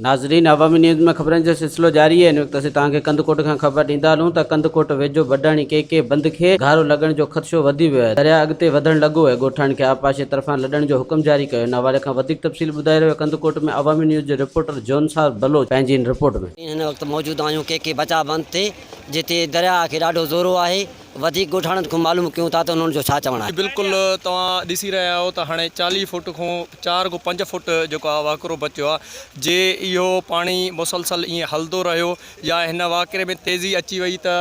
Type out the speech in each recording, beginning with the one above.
ناظرين عوامي نيوز ۾ خبرن جو سلسلو جاري آهي هن وقت اسين توهان کي ڪنڌڪوٽ کان خبر ڏيندا هلون ته ڪنڌڪوٽ ويجهو بڊاڻي ڪي ڪي بند کي گهارو لڳڻ جو خدشو وڌي ويو آهي درياء اڳتي وڌڻ لڳو آهي ڳوٺاڻن کي آبپاشي طرفان لڏڻ جو حڪم جاري ڪيو ان حوالي کان وڌيڪ تفصيل ٻڌائي رهيو آهي ڪنڌڪوٽ ۾ عوامي نيوز جو رپورٽر جونسار بلوچ پنهنجي هن رپورٽ ۾. هن وقت موجود آهيون ڪي ڪي بچاء بند تي جتي درياء کي ڏاڍو زورو آهي وڌيڪ ڳوٺاڻن کان معلوم ڪيون ٿا ته انهن جو ڇا چوڻ آهي. بلڪل توهان ڏسي رهيا آهيو ته هاڻي 40 فوٽ کان چار کان پنج فوٽ جيڪو آهي وهڪرو بچيو آهي جي اهو پاڻي مسلسل ائين هلندو رهيو يا هن وهڪري ۾ تيزي اچي وئي ته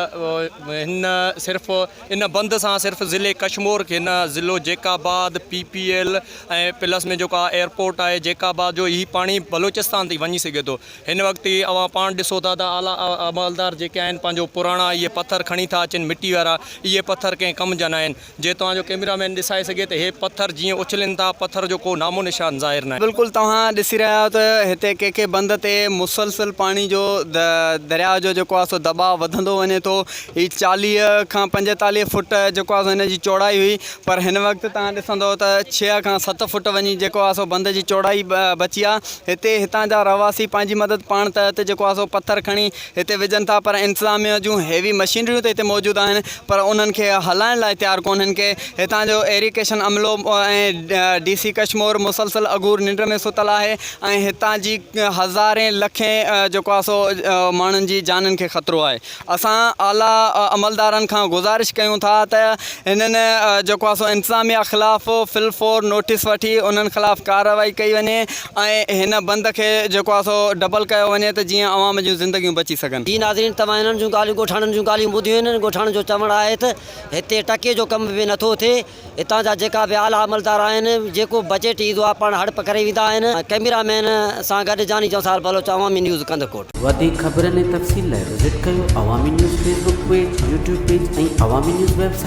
هن صرف ان بند سان صرف ضلعي ڪشمور کي نه ضلعو Jacobabad P P L ۽ plus ۾ جيڪو آهي ايئرپورٽ آهي جيڪب آباد جو هي پاڻي بلوچستان تائين وڃي سگهي ٿو هن وقت ئي اوهان پاڻ ڏسو ٿا ته اعليٰ عملدار جيڪي آهن پنهنجو پراڻا اهي پٿر کڻي ٿا اچن مٽي وارا اهي پٿر ڪنهن ڪم جا ناهن جي توهان جو ڪئميرا مين ڏسائي سگهي ته هي پٿر جيئن اڇلين ٿا پٿر جو ڪو نامو نشان ظاهر ناهي. بلڪل توهان ڏسي رهيا آهيو ته هتي ڪي ڪي بند تي مسلسل پاڻي جو درياء جو جيڪو آهي سو دٻاء وڌندو وڃي ٿو هي 40 کان 45 فوٽ جيڪو آهي سو هن جي چوڙائي هئي پر هن وقت توهان ڏسندو ته ڇهه کان ست فوٽ وڃي جيڪو آهي سو بند جي چوڙائي بچي آهي هتي هتان جا رهواسي پنهنجي مدد پاڻ تحت جيڪو آهي سو پٿر کڻي هتي وجهن ٿا پر انتظاميه جون هيوي مشينريون ته هتي موجود آهن پر انهن کي هلائڻ لاء تيار ڪونهن ڪي هتان جو ايريگيشن عملو ۽ ڊي سي ڪشمور مسلسل اگهور ننڊ ۾ ستل آهي ۽ هتان جي هزارين لکين جيڪو آهي سو ماڻهن جي جانين کي خطرو آهي اسان اعليٰ عملدارن کان گذارش ڪيون ٿا ته هنن جيڪو آهي سو انتظاميا خلاف فل فور نوٽيس وٺي انهن خلاف ڪارروائي ڪئي وڃي ۽ هن بند کي جيڪو آهي سو ڊبل ڪيو وڃي ته جيئن عوام جون زندگيون بچي سگهن. جي ناظرين توهان هنن جون ڳالهيون ڳوٺاڻن جون ڳالهيون ٻڌيون هنن ڳوٺاڻن جو چوڻ آهي ته هتي ٽڪي جو ڪم به نٿو ٿئي هتان جا جيڪا به اعليٰ عملدار آهن جيڪو بجيٽ ايندو آهي پاڻ هڙپ ڪري ويندا آهن ڪئميرا مين سان گڏ جاني جوسار بلوچ عوامي نيوز ڪنڌڪوٽ. وڌيڪ خبرن ۽ تفصيل لاء وزٽ ڪيو Awami news Facebook page, YouTube page ۽ Awami news website.